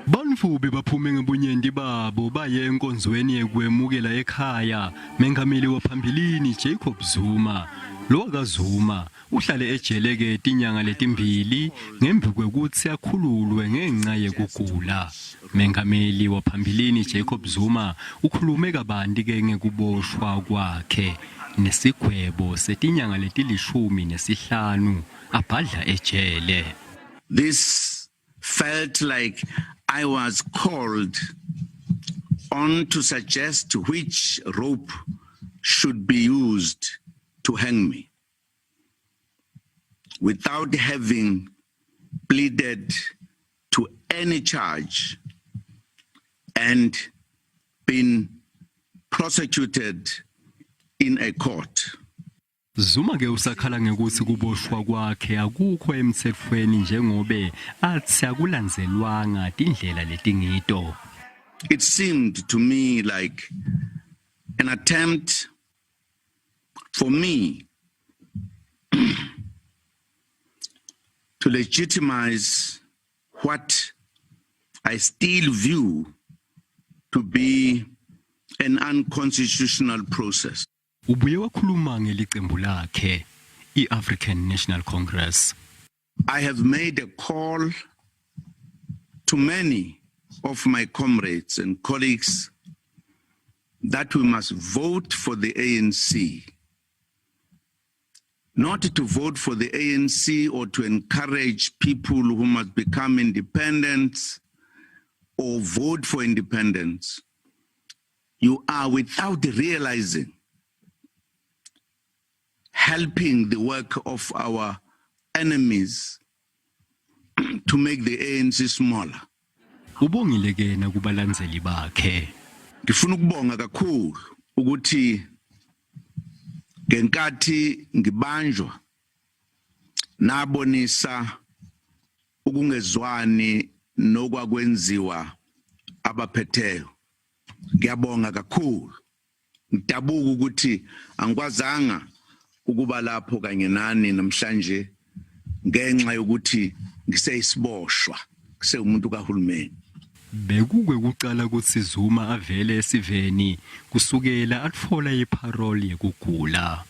Bantfu bebaphume ngebunyenti babo baye enkonzweni yekwemukela ekhaya Mengameli waphambilini Jacob Zuma. LowakaZuma uhlale ejele-ke tinyanga letimbili ngembi kwekutsi akhululwe ngenca yekugula. Mengameli waphambilini Jacob Zuma ukhulume kabanti-ke ngekuboshwa kwakhe nesigwebo setinyanga letilishumi nesihlanu abhadla ejele. This felt like I was called on to suggest which rope should be used to hang me without having pleaded to any charge and been prosecuted in a court. Zuma ke usakhala ngekutsi kuboshwa kwakhe akukho emtsetfweni njengobe atsi akulandzelwanga tindlela letingito. It seemed to me like an attempt for me to legitimize what I still view to be an unconstitutional process. Ubuye wakhuluma ngelicembu lakhe i-African National Congress. I have made a call to many of my comrades and colleagues that we must vote for the ANC. Not to vote for the ANC or to encourage people who must become independent or vote for independence. You are, without realizing, helping the work of our enemies to make the ANC smaller. Ubongile ke nakubalandzeli bakhe. Ngifuna ukubonga kakhulu ukuthi ngenkathi ngibanjwa nabonisa ukungezwani nokwakwenziwa abaphetheyo. Ngiyabonga kakhulu. Ngidabuka ukuthi angikwazanga ukuba lapho kanye nani namhlanje ngenxa yokuthi ngiseyisiboshwa, ngisewumuntu kahulumeni. Bekukwekucala kutsi Zuma avele esiveni kusukela atfola iparole yekugula.